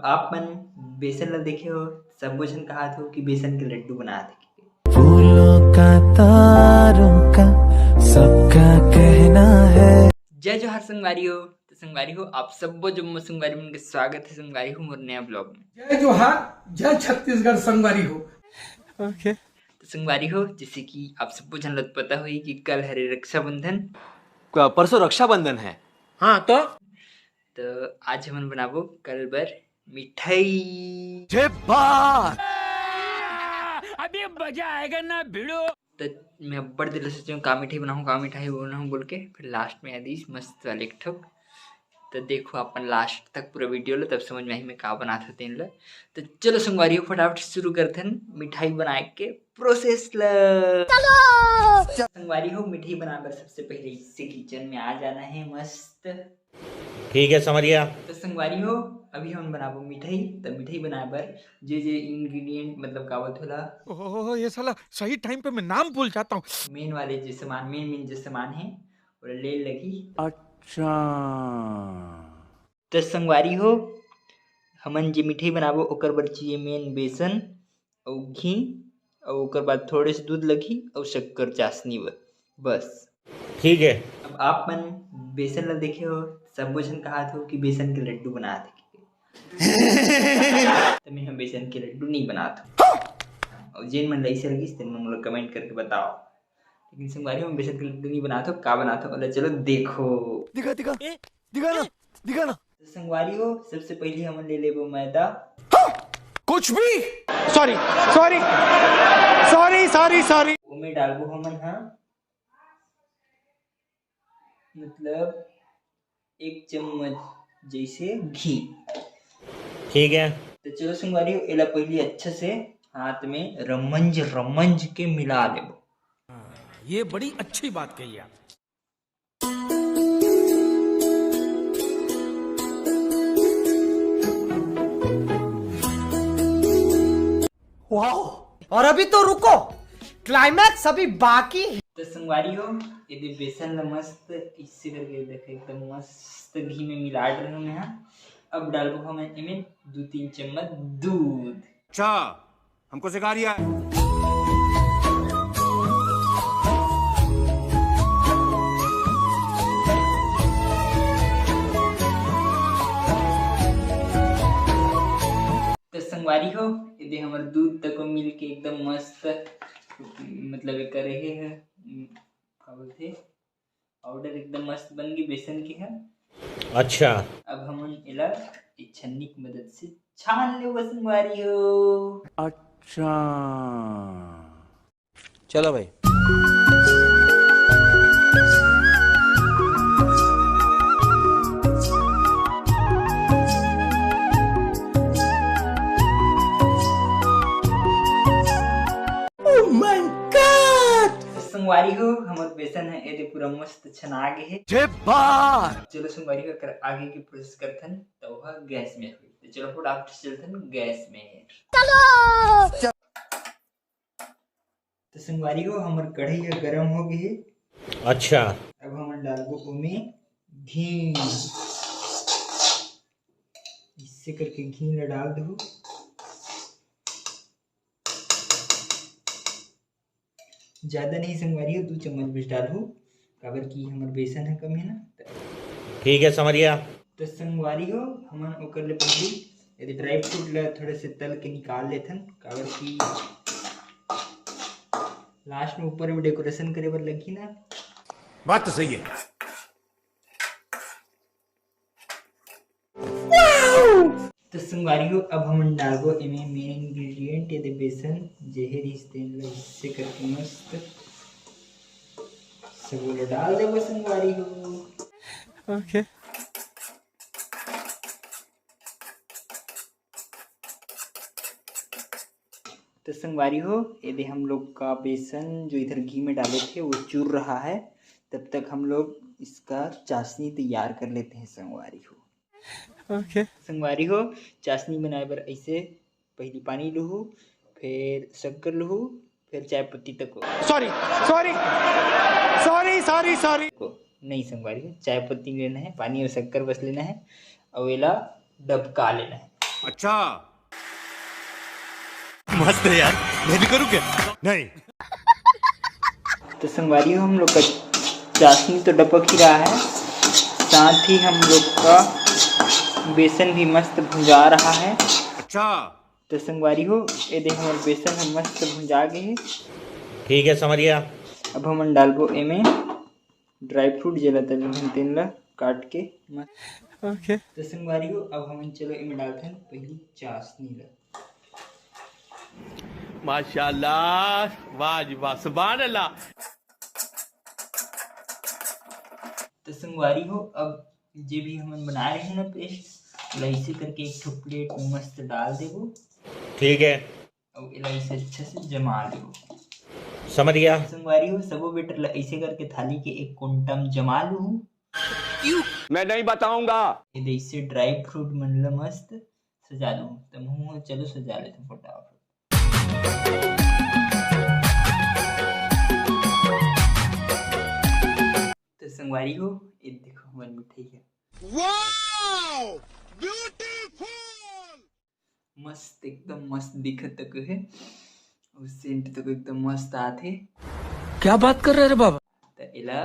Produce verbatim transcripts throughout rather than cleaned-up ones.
आप मन बेसन ला देखे हो, सबो झन कहात हो कि बेसन के लड्डू बनात हे। फूलों का, तारों का, सबका कहना है। जय जोहार संगवारी हो। तो संगवारी हो, आप सबो जम्मो संगवारी मन के स्वागत है संगवारी हो मोर नया ब्लॉग में। जय जोहार, जय छत्तीसगढ़ संगवारी हो। तो संगवारी हो, जैसे कि आप सबो झन ला पता होही कि कल हरे रक्षाबंधन। क-, परसों रक्षाबंधन है। हाँ तो? तो आज हमन बनाबो कल बर मिठाई। अभी मजा आएगा ना भिड़ो। तो मैं अब्बड़ देर ले सोचे हूँ का मिठाई बनाऊँ, का मिठाई बनाऊँ बोल के, फिर लास्ट में याद आइस मस्त वाले एक ठो। तो देखो अपन लास्ट तक पूरा वीडियो ला, तब समझ में आही मैं का बनात हूँ तेन ला। तो चलो संगवारी हो, फटाफट शुरू करथन मिठाई बनाए के प्रोसेस ला। चलो। संगवारी हो, मिठाई बनाए बर सबसे पहले इससे किचन में आ जाना है मस्त। ठीक है, समझ गया। तो संगवारी हो, अभी हमन बनाबो मिठाई। तो मिठाई बनाए बर जे जे इंग्रेडिएंट, मतलब का बोलथे ओला, ओहो, ये साला सही टाइम पे मैं नाम भूल जाता हूँ। मेन वाले जे सामान, मेन मेन जे सामान है, ओला ले लगही। अच्छा। तो संगवारी हो, हमन जे मिठाई बनाबो ओकर बर चाहिए मेन बेसन, अउ घी, अउ ओकर बाद थोड़े से दूध लगही अउ शक्कर चाशनी बर, बस। ठीक है। अब आप मन बेसन ला देखे हो, सबो झन कहात हो कि बेसन के लड्डू बनात हे। तो मैं हम बेसन के लड्डू नहीं बनात हूँ। अउ जेन मन ला ऐसे लगिस, तेन मन मोला कमेंट करके बताओ। लेकिन संगवारी हो, मैं बेसन के लड्डू नहीं बनात हूँ, का बनात हूँ, ओला चलो देखो। दिखा, दिखा, ए, दिखा ना, ए। दिखा ना। तो संगवारी हो, सबसे पहले हमन ले लेबो मैदा। कुछ भी। Sorry, sorry, sorry, sorry, sorry. ओमे डालबो हमन हा, मतलब एक चम्मच जैसे घी। ठीक है। तो चलो संगवारी हो, एला पहले अच्छे से हाथ में रमंज रमंज के मिला लेबो। ये बड़ी अच्छी बात कही आप। वाओ, और अभी तो रुको, क्लाइमैक्स अभी बाकी है। तो संगवारी हो, एदे बेसन ला मस्त इससे करके देखे, एकदम मस्त घी में मिला डरे हूँ मैं। अब डालबो हमन एमे दू तीन चम्मच दूध। अच्छा, हमको सिखा रिया है। तो संगवारी हो, एदे हमर दूध तको मिल के एकदम मस्त, मतलब, एक करे हे, का बोलथे, पाउडर एकदम मस्त बन गई बेसन के है। अच्छा। अब हमन एला एक छन्नी की मदद से छान लेबो संगवारी हो। अच्छा। चलो भाई। Oh my God! संगवारी हो, हमर बेसन है, एदे पूरा मस्त छना गे हे। जे बात! चलो संगवारी हो, एकर आगे के प्रोसेस करथन, त ओह गैस में होई। तो चलो फटाफट से चलथन गैस में। चलो! तो संगवारी हो, हमर कढ़ाई ह गरम हो गे हे। अच्छा। अब हमन डालबो ओमे घी। इससे करके घी ला डाल दो। ज्यादा नहीं संगवारी हो, दू चम्मच बस डालहू, काबर कि हमर बेसन ह कम हे ना। ठीक है, समझ गया। तो संगवारी हो, हमन ओकर ले पहली यदि ड्राई फ्रूट ला थोड़े से तल के निकाल लेथन, काबर कि लास्ट में ऊपर में डेकोरेशन करे बर लगही ना। बात तो सही है। तो संगवारी हो, अब हमन डालबो एमे मेन इंग्रेडिएंट, एदे बेसन, जेहे रिहिस तेन ल इससे करके मस्त सबो ल डाल देबो संगवारी हो। ओके। तो संगवारी हो, यदि हम लोग का बेसन जो इधर घी में डाले थे वो चूर रहा है, तब तक हम लोग इसका चाशनी तैयार कर लेते हैं संगवारी हो। ओके। संगवारी हो, चाशनी बनाए बर ऐसे पहली पानी लुहू, फिर शक्कर लुहू, फिर चाय पत्ती तक हो। Sorry, sorry, sorry, sorry, sorry. को नहीं संगवारी हो, चाय पत्ती लेना है, पानी और शक्कर बस लेना है और एला डबका लेना है। अच्छा, मस्त है यार, मैं भी करूँ क्या? नहीं। तो संगवारी हो, हम लोग का चाशनी तो डपक ही रहा है, साथ ही हम लोग का बेसन भी मस्त भुंजा रहा है। अच्छा। तो संगवारी हो, ये देख, हमारे बेसन हम मस्त भुंजा गए हैं। ठीक है समरिया। अब हमन डालबो एमे ड्राई फ्रूट, जेला तलबो तेन ला काट के मस्त। ओके। तो संगवारी हो, अब हमन चलो एमे डालथन पहली चाशनी ला। माशाल्लाह, वाह जी वाह, सुभान अल्लाह। तो संगवारी हो, अब जे भी हमन बनाए रहे ना पेस्ट, ओला ऐसे करके एक ठो प्लेट में मस्त डाल देबो। ठीक है। अब एला ऐसे अच्छे से जमा लेबो। समझ गया। संगवारी हो, सबो बेटर ला ऐसे करके थाली के एक कोंटा में जमा लूहू। मैं नहीं बताऊंगा। ये ऐसे ड्राई फ्रूट मन ला मस्त सजा लूहू। तो महूं चलो सजा लेते फटाफट। तो संगवारी हो, ये देखो हमर मिठाई है। Wow! Beautiful! मस्त, एकदम मस्त दिखत तक है, और सेंट तक एकदम मस्त आथे। क्या बात कर रहे रे बाबा? त एला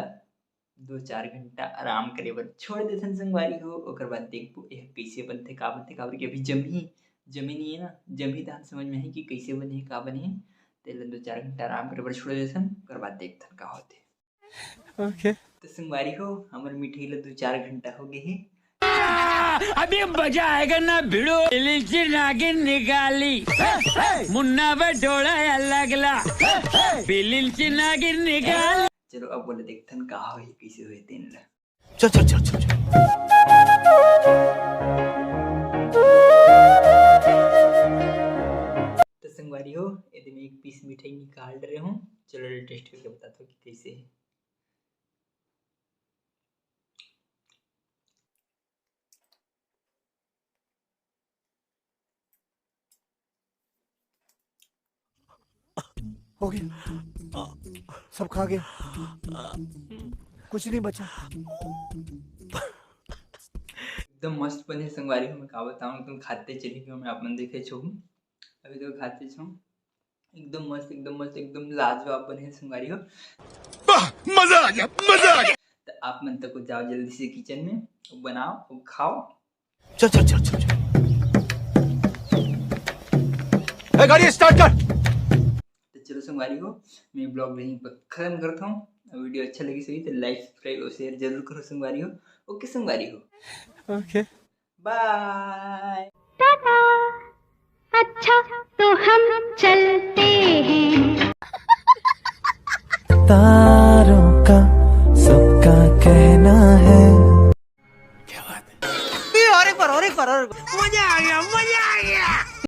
दो चार घंटा आराम करे बर छोड़ देथन संगवारी हो, ओकर बाद देखबो एह कइसे बनथे, का बनथे, काबर कि अभी जमही, जमे नहीं है ना, जमही तहन समझ में आही कि कइसे बने हे, का बने हे। तेला दो चार घंटा आराम करे बर छोड़ देथन, ओकर बाद देखथन का होथे। ओके। तो संगवारी हो, हमर मिठाई ला दो चार घंटा हो गए हे। अभी मजा आएगा ना भिड़ो। बिलिंची नागिन निकाली, मुन्ना बटोड़ा या लगला। बिलिंची नागिन निकाली। चलो अब बोले देखथन का होही, कइसे होही तेन ला। चल, चल, चल, चल, चल। तो संगवारी हो, एदे में एक पीस मिठाई निकाल रहे हूँ। चलो टेस्ट करके बताता हूँ कि कैसे है। हो गया, सब खा गया, कुछ नहीं बचा। एकदम मस्त बने संगवारी हो, मैं का बताऊं, एकदम खाते चली गयो मैं, आप मन देखे छो, अभी तो खाते छो, एकदम मस्त, एकदम मस्त, एकदम लाजवाब बने संगवारी हो। वाह, मजा आ गया, मजा आ गया। तो आप मन तक जाओ जल्दी से किचन में, बनाओ और खाओ। चल, चल, चल, चल, चल। ए, गाड़ी स्टार्ट कर। तो चलो संगवारी हो, मैं ब्लॉग यहीं पर खत्म करता हूँ। वीडियो अच्छा लगी सही तो लाइक, सब्सक्राइब और शेयर जरूर करो संगवारी हो। ओके संगवारी हो। ओके। बाय। टाटा। अच्छा, तो हम चलते हैं। तारों का सबका कहना है। क्या बात है? और एक बार, और एक बार, और एक बार। मजा आ गया, मजा आ गया।